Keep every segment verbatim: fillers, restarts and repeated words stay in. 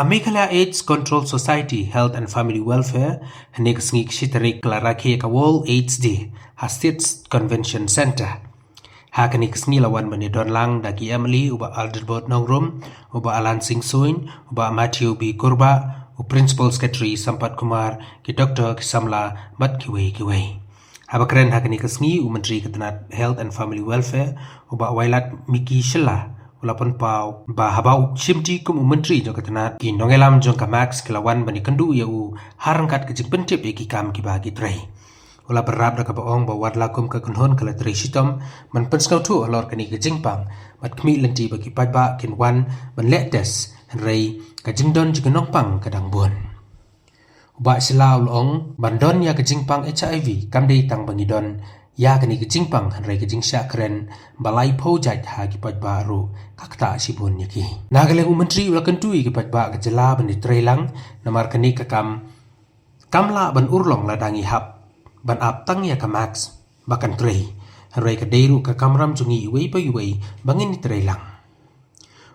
Meghalaya AIDS Control Society, Health and Family Welfare, hynne ka sngi ka shi tarik ka la rakhe ïa ka World AIDS Day ha States Convention Centre. Ha kane ka sngi la wan ban ïadon lang da ki M L A, u Bah Adelbert Nongrum, u Bah Alan Singh Suin, u Bah Matthew B Kurbah, u Principal Secretary Sampath Kumar, ki doktor, ki samla bad kiwei kiwei. Haba kren ha kane ka sngi, u Myntri ka tnat Health and Family Welfare, u Bah Wailadmiki Shylla, u la pynpaw ba haba u shimti kum u Myntri jong ka tnat, ki nongïalam jong ka MACS ki la wan ban ïakynduh ïa u ha ryngkat ka jingpyntip ïa ki kam kiba ki trei. U la bynrap da kaba ong ba wat la kum ka kynhun ka la trei shitom ban pynsngewthuh halor kane ka jingpang, bad khmih lynti ba ki paidbah kin wan ban leh test, hynrei ka jingdon jong ki nongpang ka dang bun. U Bah Shylla u la ong ban don ïa ka jingpang H I V kam dei tang ba ngi don ïa kane ka jingpang, hynrei ka jingshah kren ba laiphew jait ha ki paidbah ruh ka ktah shibun ïa ki. Na ka liang u Myntri u la kyntu ïa ki paidbah ka jylla ban ïatrei lang, namar kane ka kam kam lah ban urlong lada ngi hap ban ap tang ïa ka MACS ba kan trei, hynrei ka dei ruh ka kamram jong ngi iwei pa iwei ba ngin ïatrei lang.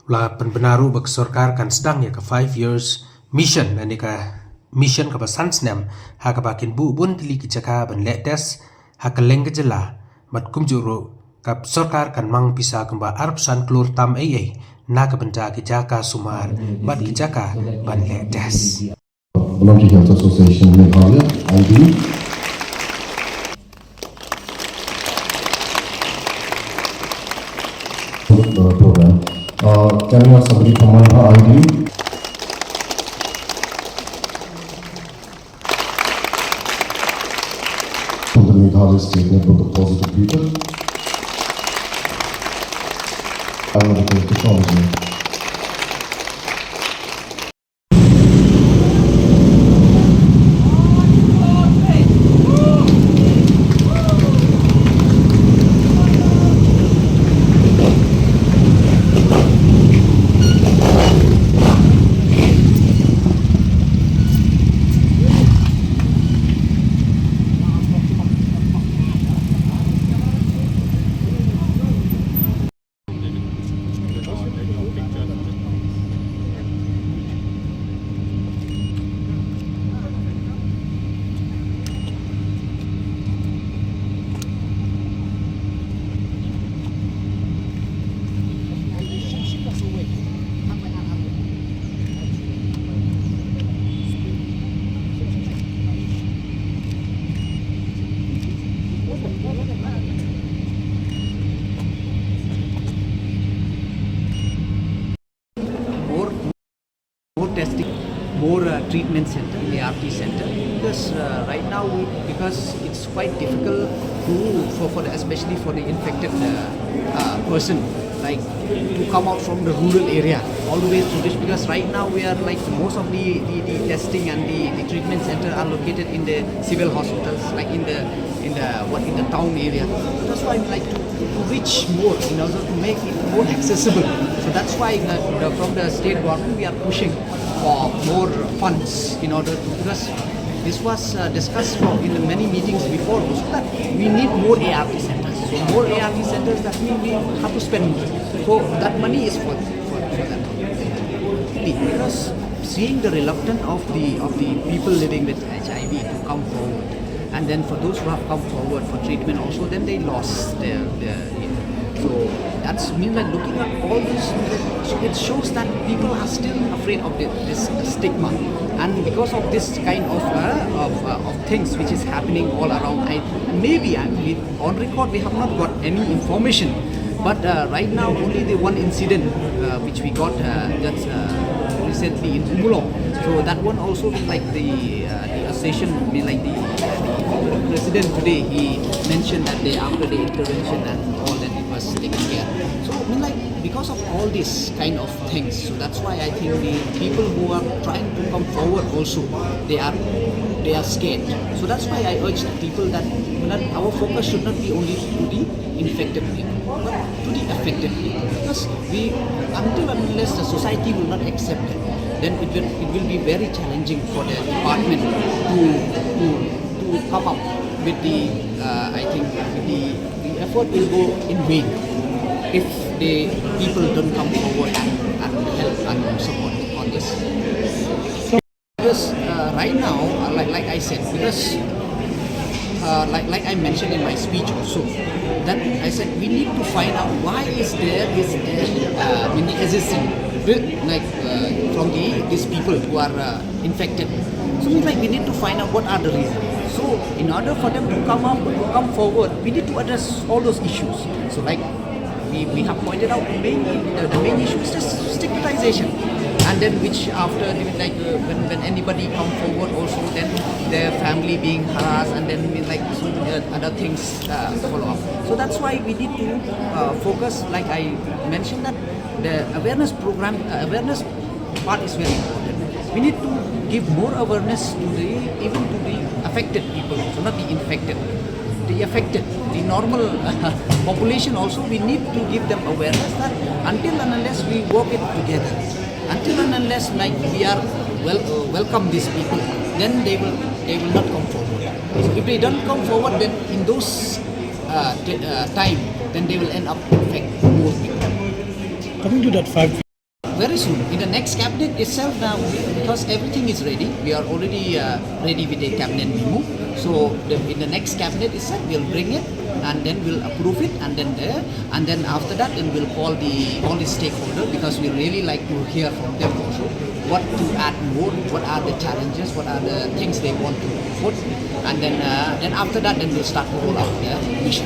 U la pynbna ruh ba ka sorkar kan sdang ïa ka five years mission, lane ka mission kaba san snem, ha kaba kin buh bun tylli ki jaka ban leh test ha kylleng ka jylla, bad kumjuh ruh ka sorkar kan mang pisa kumba arphew san klur tam eiei na ka bynta ki jaka sumar bad ki jaka ban leh test. Voluntary Health Association Meghalaya, I D. Uh, program. Uh, can we have somebody from Manipur, I D? From the Meghalaya State Network of Positive People. Biomedical Technology. More, more testing, more, uh, treatment center, A R T center. Because, uh, right now, we, because it's quite difficult to, for, for the, especially for the infected, uh, uh, person, like, to come out from the rural area all the way to this, because right now we are, like, most of the, the, the testing and the, the treatment center are located in the civil hospitals, like, in the, in the, what, in the town area. That's why we like to, to reach more in order to make it more accessible. So that's why the, the, from the state government we are pushing for more funds in order to, because this was, uh, discussed for, in the many meetings before also, that we need more A R T centers. So more A R T centers, that means we have to spend more. So that money is for, for, for that. Because seeing the reluctance of the, of the people living with H I V to come forward, and then for those who have come forward for treatment also, then they lost their, their, so that's mean that looking at all this, it shows that people are still afraid of thi-, this stigma. And because of this kind of, uh, of, uh, of things which is happening all around, I, maybe, I mean, on record, we have not got any information. But, uh, right now, only the one incident, uh, which we got, uh, just, uh, recently in Ummulong. So that one also, like, the, uh, the association, I mean, like, the, the president today, he mentioned that they, after the intervention and all that, it was taken care. So, I mean, like, because of all this kind of things, so that's why I think the people who are trying to come forward also, they are, they are scared. So that's why I urge the people that, that our focus should not be only to the infected people, but to the affected people. Because we, until and unless the society will not accept it, then it will, it will be very challenging for the department to, to, to come up with the, uh, I think, with the, the effort will go in vain if the people don't come forward and, and help and support on this. Because uh, right now, uh, like, like I said, because uh, like, like I mentioned in my speech also, that I said we need to find out why is there this uh, many existing, like uh, from the these people who are uh, infected. So it's like we need to find out what are the reasons. So in order for them to come up, to come forward, we need to address all those issues. So like we, we have pointed out the main, the, the main issue is just stigmatization, and then which after the, like uh, when, when anybody come forward also, then their family being harassed, and then like so, uh, other things uh, follow up. So that's why we need to uh, focus, like I mentioned, that the awareness program, uh, awareness part is very important. We need to give more awareness to the, even to the affected people also, not the infected, the affected, the normal population also. We need to give them awareness that until and unless we work it together, until and unless like we are well uh, welcome these people, then they will, they will not come forward. So if they don't come forward, then in those uh, t- uh, time, then they will end up affect more people. Coming to that five Very soon, in the next cabinet itself now, because everything is ready, we are already uh, ready with the cabinet memo. So the, in the next cabinet itself, we'll bring it and then we'll approve it, and then there, and then after that, then we'll call the all the stakeholder, because we really like to hear from them also what to add more, what are the challenges, what are the things they want to put, and then uh, then after that, then we'll start to roll out the mission.